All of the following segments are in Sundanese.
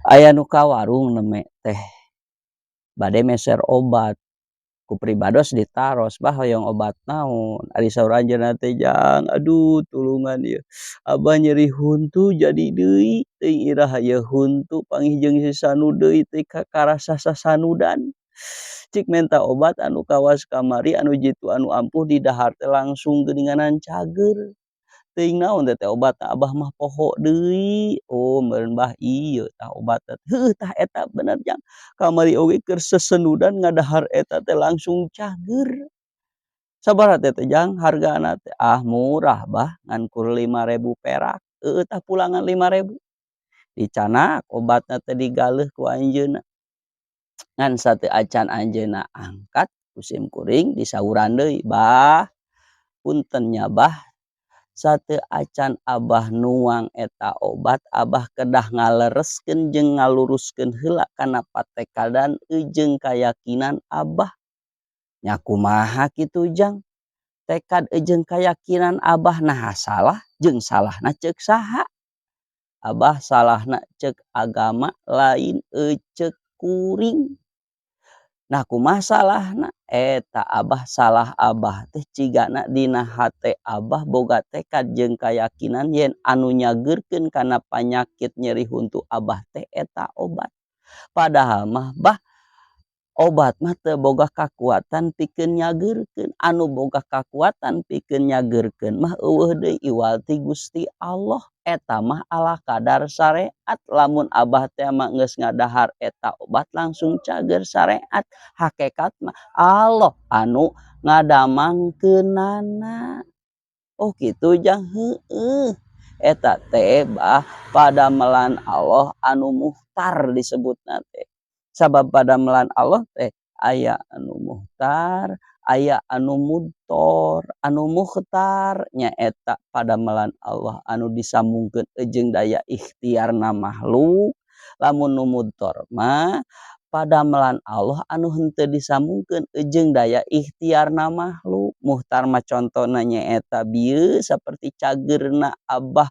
Aya nu ka warung neme teh bade meser obat, ku pribados ditaros, "Bah, hoyong obat naon?" Ari saur anjeunna teh, "Jang, aduh tulungan ieu, abah nyeri huntu jadi deui, teuing iraha ieu huntu panggih jeung si sanud deui teh karasa sasanudan." Cik menta obat anu kawas kamari, anu jitu, anu ampuh, didahar teh langsung geuninganan cager. Teuing naon teh obatna, abah mah poho deui. "Oh meureun, Bah, ieu tah obatna." "Heueuh, tah eta bener, Jang. Kamari oge keur sesenudan ngadahar eta teh langsung cager." "Sabaraha teh, Jang, hargana teh?" "Ah, murah, Bah, ngan kur 5.000 perak." "Heueuh, tah pulangan 5.000." Dicanak obatna teh, digaleuh ku anjeunna. Ngan sateu acan anjeunna angkat, ku sim kuring disauran deui, "Bah, punten nya, Bah, sateu acan abah nuang eta obat, abah kedah ngalereskeun jeung ngaluruskeun heula kana patekadan jeung kayakinan abah." "Nya kumaha kitu, Jang? Tekad jeung kayakinan abah naha salah, jeung salahna ceuk saha?" "Abah salahna ceuk agama, lain ceuk kuring." "Nah, kumaha salahna?" "Eta, Abah, salah abah teh cigana dina hate abah boga tekad jeung kayakinan yen anu nyageurkeun kana panyakit nyeri huntu abah teh eta obat. Padahal mah, Bah, obat mah teu boga kakuatan pikeun nyageurkeun. Anu boga kakuatan pikeun nyageurkeun mah euweuh deui iwal ti Gusti Allah. Eta mah ala kadar sareat. Lamun abah teh mah geus ngadahar eta obat langsung cager sareat, hakekat mah Allah anu ngadamangkeunana." "Oh kitu, Jang?" "Heueuh. Eta teh, Bah, padamelan Allah anu muhtar disebutna teh. Sabab padamelan Allah teh aya anu muhtar, aya anu mudtor. Anu mukhtar nyaeta padamelan Allah anu disambungkeun jeung daya ikhtiarna makhluk. Lamun nu mudtor mah padamelan Allah anu henteu disambungkeun jeung daya ikhtiarna makhluk. Muhtar mah contona nyaeta bieu, saperti cageurna abah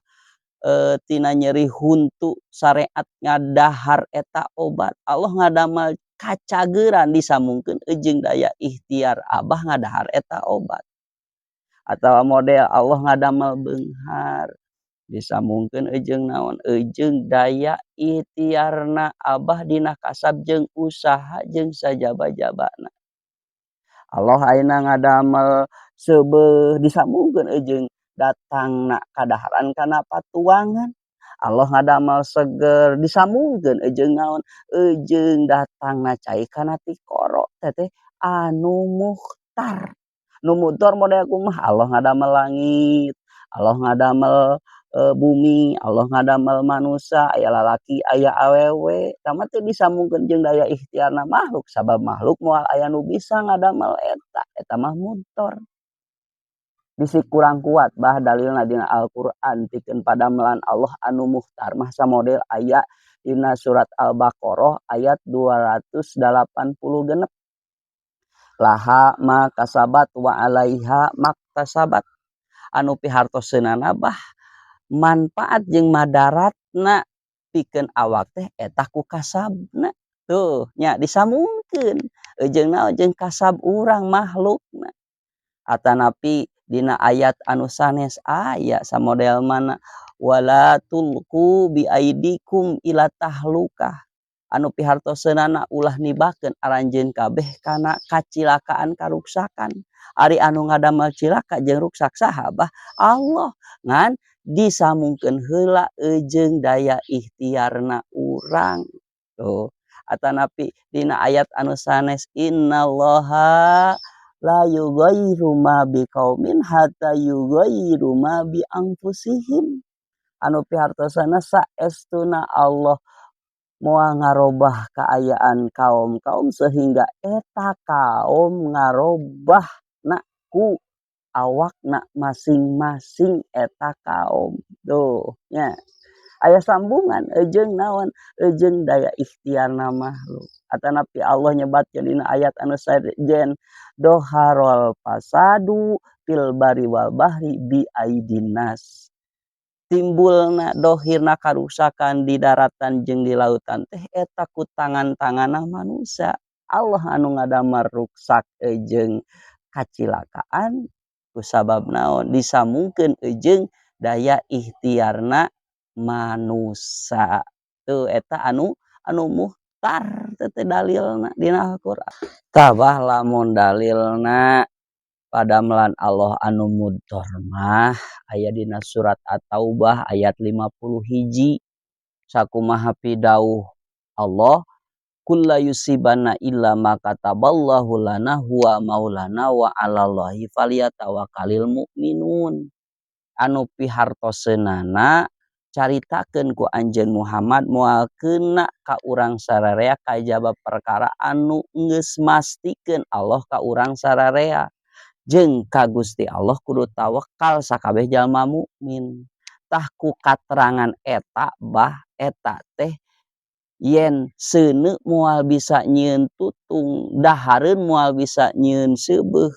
tina nyeri huntu sareat ngadahar eta obat. Allah ngadamel kacageran disambungkeun jeung daya ikhtiar abah ngadahar eta obat. Atawa model Allah ngadamel beunghar disambungkeun jeung naon? Jeung daya ikhtiarna abah dina kasab jeung usaha jeung sajaba-jabana. Allah ayeuna ngadamel seubeuh disambungkeun jeung datangna kadaharan kana patuangan. Allah ngadamel seger disambungkeun jeung naon? Jeung datangna cai kana tikoro. Eta teh anu mukhtar. Nu mudtor model kumaha? Allah ngadamel langit, Allah ngadamel bumi, Allah ngadamel manusia, aya lalaki aya awewe. Eta mah teu disambungkeun jeung daya ikhtiarna makhluk, sabab makhluk moal aya nu bisa ngadamel eta. Eta mah mudtor. Bisi kurang kuat, Bah, dalilna dina Al-Qur'an pikeun padamelan Allah anu muhtar mah samodel aya dina surat Al-Baqarah ayat 286. Laha ma kasabat wa 'alaiha maktasabat. Anu pihartoseunana, Bah, manfaat jeung madaratna pikeun awak teh eta ku kasabna. Tuh nya, disambungkeun jeung naon? Jeung kasab urang makhlukna. Atanapi dina ayat anu sanes aya samodel mana wala tulqu bi aidikum ila tahlukah, anu pihartoseunana ulah nibakeun aranjeun kabeh kana kacilakaan, karuksakan. Ari anu ngadamel cilaka jeung ruksak saha, Bah? Allah. Ngan disambungkeun heula jeung daya ikhtiarna urang. Tuh. Atanapi dina ayat anu sanes, innallaha la yughayyiru ma biqaumin hatta yughayyiru ma bi anfusihim, anu pihartosana saestuna Allah moal ngarobah kaayaan kaum-kaum sehingga eta kaum ngarobah na ku awakna masing-masing eta kaum. Tuh nya, aya sambungan jeung naon? Jeung daya ikhtiarna makhluk. Atanapi Allah nyebatkeun dina ayat anu sajen, doharol fasadu fil bari wal bahri bi aidinnas. Timbulna dohirna karusakan di daratan jeung di lautan teh eta ku tangan-tanganna manusia. Allah anu ngadamel ruksak jeung kacilakaan kusabab naon? Disambungkeun jeung daya ikhtiarna manusia. Tuh, eta anu anu muhtar teh dalilna dina Al-Qur'an. Tah bah, lamun dalilna padamelan Allah anu mudhor mah aya dina surat At-Taubah ayat 51. Sakumaha pidawuh Allah, "Qul lan yusibana illa ma kataballahu lana huwa maulana wa 'alallahi falyatawakkalil mu'minun." Anu pihartoseunana caritakeun ku Anjeun Muhammad, moal keuna ka urang sararea kajaba perkara anu geus mastikeun Allah ka urang sararea, jeung ka Gusti Allah kudu tawakal sakabeh jalma mukmin. Tah, ku katerangan eta bah, eta teh yen seuneu moal bisa nyieun tutung, dahareun moal bisa nyieun seubeuh,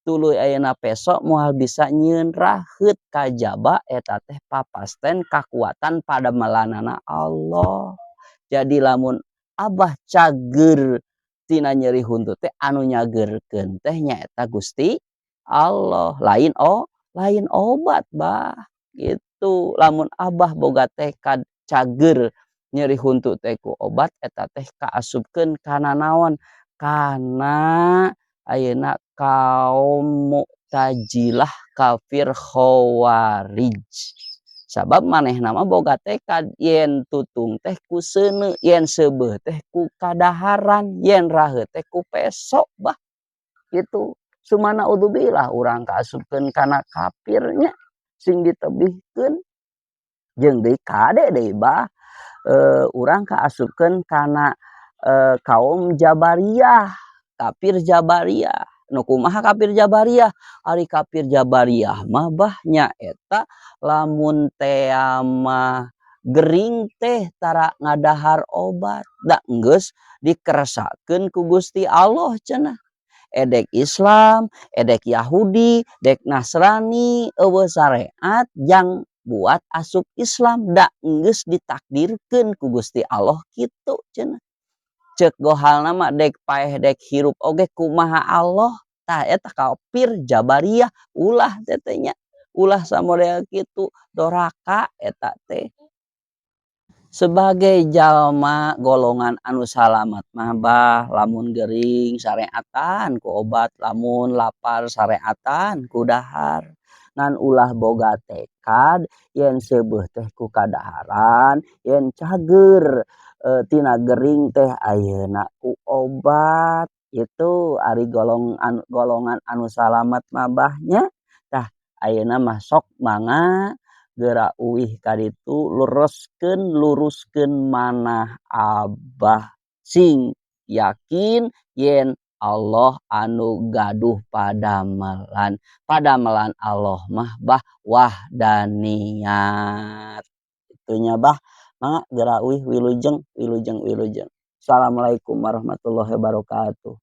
tuluy ayeuna peso moal bisa nyieun raheut, kajaba eta teh papasten kakuatan padamelanana Allah. Jadi lamun Abah cager tina nyeri huntu teh, anu nyageurkeun teh nyaeta Gusti Allah, lain, oh, lain obat, bah, gitu. Lamun Abah boga tekad cager nyeri huntu teh ku obat, eta teh kaasupkeun kana naon? Kana ayeuna kaum Mu'tazilah, kafir Khawarij, sabab manehna mah boga tekad yen tutung teh ku seuneu, yen seubeuh teh ku kadaharan, yen raheut teh ku peso, bah, gitu. Summa naudzubillah urang kaasupkeun kana kafir nya, sing ditebihkeun. Jeung deui kade deui bah, urang kaasupkeun kana kaum Jabariyah, kafir Jabariyah. Nu kumaha kafir Jabariyah? Ari kafir Jabariyah mah bah, nyaeta lamun tea mah gering teh tara ngadahar obat, da geus dikeresakeun ku Gusti Allah cenah. Edek Islam, edek Yahudi, dek Nasrani, euweuh syariat jang buat asup Islam, da geus ditakdirkeun ku Gusti Allah kitu cenah. Ceuk gohalna mah dek paeh dek hirup oge kumaha Allah. Tah, eta kafir Jabariyah. Ulah teteh nya, ulah samodel kitu, doraka eta teh. Sebagai jalma golongan anu salamet mah bah, lamun gering sareatan ku obat, lamun lapar sareatan ku dahar, ngan ulah boga tekad yen seubeuh teh ku kadaharan, yen cager tina gering teh ayeuna ku obat itu. Ari golongan anu salamet mah bah nya. Tah, ayeuna mah sok mangga geura uih ka ditu, lereskeun, luruskeun manah Abah, sing yakin yen Allah anu gaduh padamelan. Padamelan Allah mah bah wahdaniyat kitu nya, bah. Mangga geura uih. Wilujeng, wilujeng, wilujeng. Assalamualaikum warahmatullahi wabarakatuh.